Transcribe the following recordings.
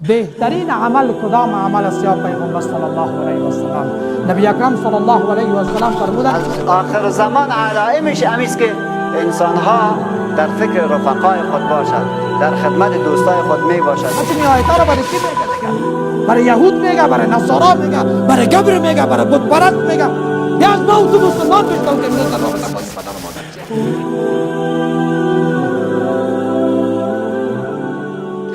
بهترین عمل کدام عمل است یا پیغمبر صلی الله علیه و سلم؟ نبی اکرم صلی الله علیه و سلم فرمودند از آخر زمان علائمش همیست که انسان ها در فکر رفقای خود باشد، در خدمت دوستای خود می باشد. این آیت را برای کی میگه دیگه؟ برای یهود میگه، برای نصارا میگه، برای گبر میگه، برای بت پرست میگه. بیا از ما و تو مسلمان بشتو که امروز در رابطه با این پدر و مادر چیه؟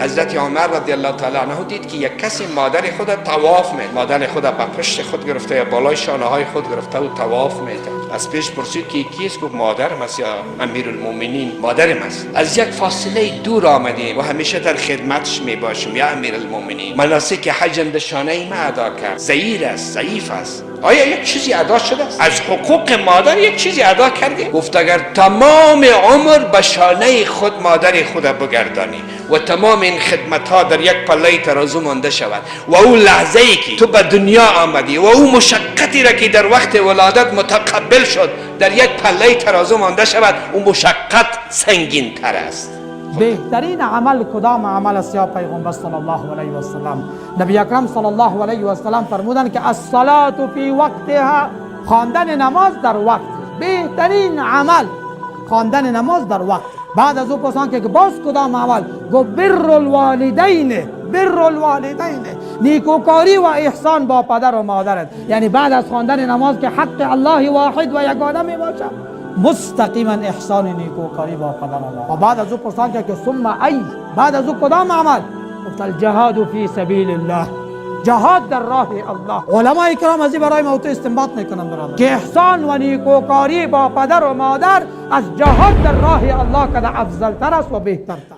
حضرت عمر رضی الله تعالی عنه دید که یک کسی مادر خود طواف می، مادر خود به پشت خود گرفته یا بالای شانه های خود گرفته و طواف می. از پیش پرسید که کیست؟ گفت مادرم است یا امیرالمومنین، مادرم است. از یک فاصله دور آمدیم و همیشه در خدمتش می باشم یا امیرالمومنین. مناسک حج به شانه ما ادا کرد. ضعیر است، ضعیف است. آیا یک چیزی ادا شده است؟ از حقوق مادر یک چیزی ادا کردی؟ گفت اگر تمام عمر به شانه خود مادر خود بگردانی و تمام این خدمت ها در یک پله ترازو مانده شود و او لحظه ای که تو به دنیا آمدی و او مشقتی را که در وقت ولادت متقبل شد در یک پله ترازو مانده شود، او مشقت سنگین تر است. بهترین عمل کدام عمل است یا پیغمبر صلی الله علیه و سلم؟ نبی اکرم صلی الله علیه و سلم فرمودند که الصلاة فی وقتها، خواندن نماز در وقت. بهترین عمل خواندن نماز در وقت. بعد از او پرسان که باز کدام عمل؟ گفت بر الوالدین، بر الوالدین، نیکوکاری و احسان با پدر و مادرت. یعنی بعد از خواندن نماز که حق الله واحد و یگانه می باشد، مستقیما احسان نیکوکاری با پدر و مادر. و بعد از او پرسان که ثم ای، بعد از او کدام عمل؟ گفت الجهاد فی سبیل الله، جهاد در راه الله. علمای کرام از این برای ما تو استنباط میکنن برادر که احسان و نیکوکاری با پدر و مادر از جهاد در راه الله کده افضل تر است و بهتر تر.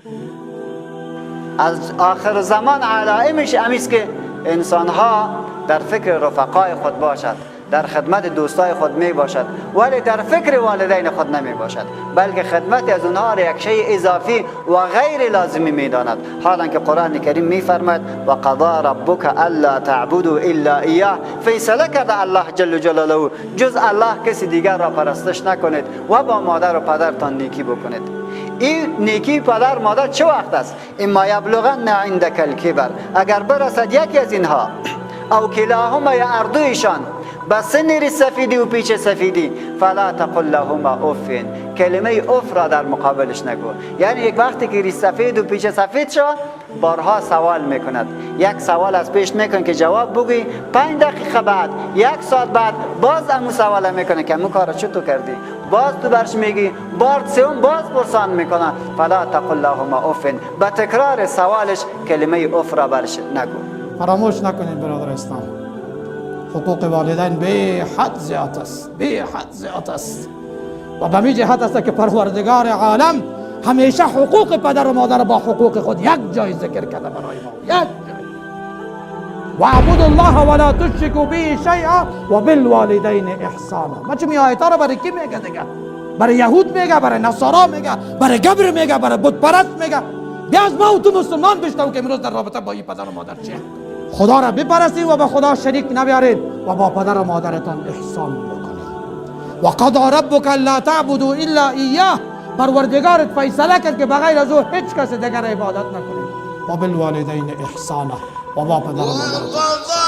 از آخر زمان علائمش همیست که انسان ها در فکر رفقای خود باشد، در خدمت دوستای خود می باشد، ولی در فکر والدین خود نمی باشد، بلکه خدمت از اونها را یک شی اضافی و غیر لازمی می داند. حالا که قرآن کریم می فرماید و قضا ربک الا تعبدوا الا ایاه، فیصله کرده الله جل جلاله جز الله کسی دیگر را پرستش نکنید و با مادر و پدرتان نیکی بکنید. این نیکی پدر مادر چه وقت است؟ اما یبلغن عندک الکبر، اگر برسد یکی از اینها او کلاهما یا اردویشان به سن سفیدی و پیچ سفیدی، فلا تقل لهما اف، کلمه اف را در مقابلش نگو. یعنی یک وقتی که ریش سفید و پیچ سفید شد، بارها سوال میکند، یک سوال از پیش میکن که جواب بگوی، 5 دقیقه بعد، 1 ساعت بعد باز امو سوال میکنه که امو کارا چطور کردی، باز تو برش میگی، بار سوم باز پرسان میکنه. فلا تقل لهما اف، به تکرار سوالش کلمه اف را برش نگو. فراموش نکنید برادر اسلام، حقوق والدین به حد زیاد است، به حد زیاد است. و به می جهت است که پروردگار عالم همیشه حقوق پدر و مادر با حقوق خود یک جای ذکر کرده برای ما، یک جای. واعبدوا الله ولا تشركوا به شیئا و بالوالدین احسانا. ما چه می آیت را برای کی میگه دیگه؟ برای یهود میگه، برای نصارا میگه، برای گبر میگه، برای بت پرست میگه. بیا از ما و تو مسلمان بشتو که امروز در رابطه با این پدر و مادر چه؟ خدا را بپرستید و به خدا شریک نبیارید و با پدر و مادرتان احسان بکنید. و قضا ربک الا تعبدوا الا ایاه، پروردگارت فیصله کرد که بغیر از او هیچ کس دیگر عبادت نکنید. و بالوالدین احسانا، و با پدر و مادرتان.